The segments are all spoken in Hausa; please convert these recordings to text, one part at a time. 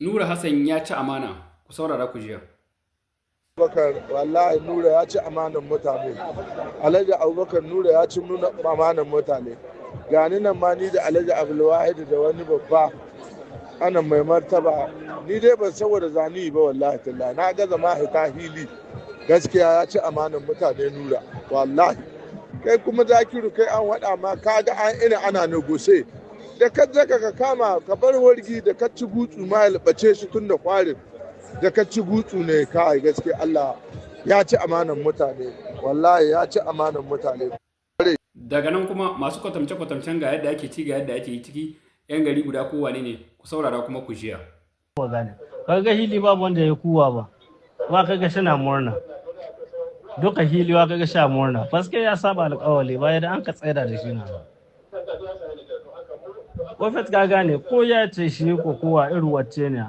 Nura Hassan ya ci amana. Ku saurara ku jiya. Abubakar, wallahi Nura ya ci amanan mutane. Alhaji Abubakar Nura ya ci amanan mutane. Gani nan ma ni da Alhaji Abdulwahid da wani babba ana mai martaba, ni dai ban saboda zani ba, wallahi tallahi na gaza ma hita hili. Gaskiya ya ci amanan mutane Nura, wallahi. Kai kuma Zakiru, kai an waɗa ma kaga an ina ana négocier da ka zaka ka kama ka bar wargi da ka ci gutsu ma ya bace shi tun da kwarin da ka ci gutsu ne. Kai, gaskiya Allah ya ci amanan mutane, wallahi ya ci amanan mutane. Daga nan kuma masu kwatamce-kwatamcen ga yadda ake ci, ga yadda ake yi ciki, 'yan gari guda kowane ne, ku saurara kuma ku jiya. Ba gane kaga hili babu wanda ya kuwa ba wa kaga shina murna duka hili wa kaga sha murna paske ya saba alƙawali ba yadda an ka tsaida da shi na ba. Wafet ka gane ko ya ce shi ko kowa irin wacce ne,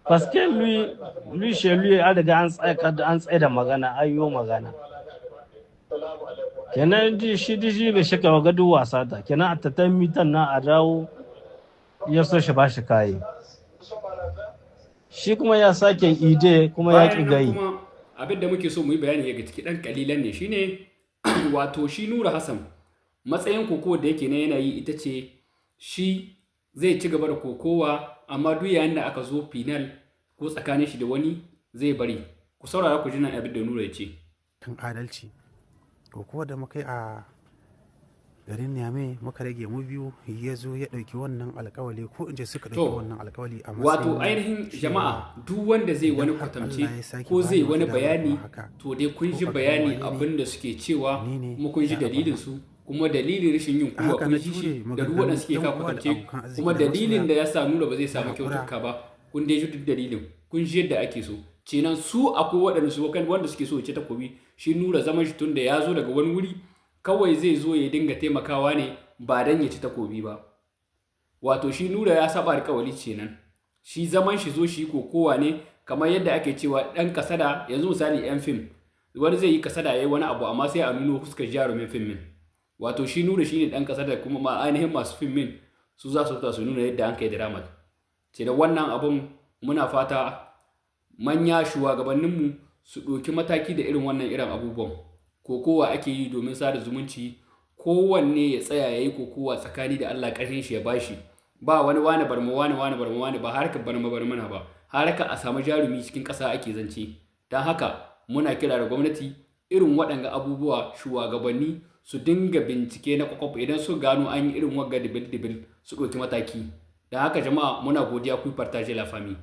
paske lui chez lui an riga an tsaya an tsaida magana, ayyo magana kenan ji shi dishi bai shika wa gado wasa ta kenan a tattan mitan na a dawo ya so shi ba shi kayi, shi kuma ya sake ide kuma ya Bayan ƙi nan gayi. kuma abin da muke so mu yi bayani daga ciki ɗan kalilan ne shine, wato shi Nura Hassan, matsayin kokowa da yake na yana yi ita ce shi zai ci gaba da kokowa, amma duk yayin da aka zo finale ko tsakanin shi da wani zai bari. Ku saurara ku ji nan abin da Nura ya ce. Kan adalci, kokowa da muka yi a garin Niamey, muka rage mu biyu, ya zo ya ɗauki wannan alkawali, ko in ce suka ɗauki To, wannan alkawali a wato matsayin ainihin cewa jama'a, duk wanda zai idan wani har kwatamce Allah ya sake ko zai bani wani wata dama bayani, kuma haka, to dai kun ko ji a gaban bayani wane ne, abin da suke cewa, ni ne kuma kun ji za a bar dalilin ma. su, kuma dalilin rashin yin A kuwa haka kun na ji jure shi da duk maganganun waɗanda suke yan ka uwa da kwatance, abokan arziki kuma da dalilin masoya da ya sa Nura ba zai na samu haƙura. kyautuka ba, kun dai ji duk dalilin, kun ji yadda ake so. Kenan su akwai waɗanda su wanda suke so ya ci takobi. Shi Nura zaman shi, tun da ya zo daga wani wuri, kawai zai zo ya dinga taimakawa ne ba dan ya ci takobi ba. Wato shi Nura ya saba alkawali, kenan shi zaman shi zo shi kokowa ne, kamar yadda ake cewa ɗan kasada. Yanzu misali yan fim, wani zai yi kasada ya yi wani abu, amma sai a nuno fuskar jarumin fim min. Wato shi Nura shine ɗan kasada, kuma ma ainihin masu fim min su za su fita su nuna yadda an kai drama ce. Da wannan abun muna fata manya shugabanninmu su ɗauki mataki da irin wannan irin abubuwan. Kokowa ake yi domin sada zumunci, kowanne ya tsaya ya yi kokowa tsakani da Allah, ƙarfin shi ya bashi. Ba wani wani barma wani wani barma wani ba, harkar barma barmana ba, harkar a samu jarumi cikin ƙasa ake zance. Don haka muna kira da gwamnati, irin waɗanga abubuwa shugabanni su dinga bincike na kwakwaf, idan su gano an yi irin wagga dibil dibil su ɗauki mataki. Don haka jama'a, muna godiya, ku partage la famille.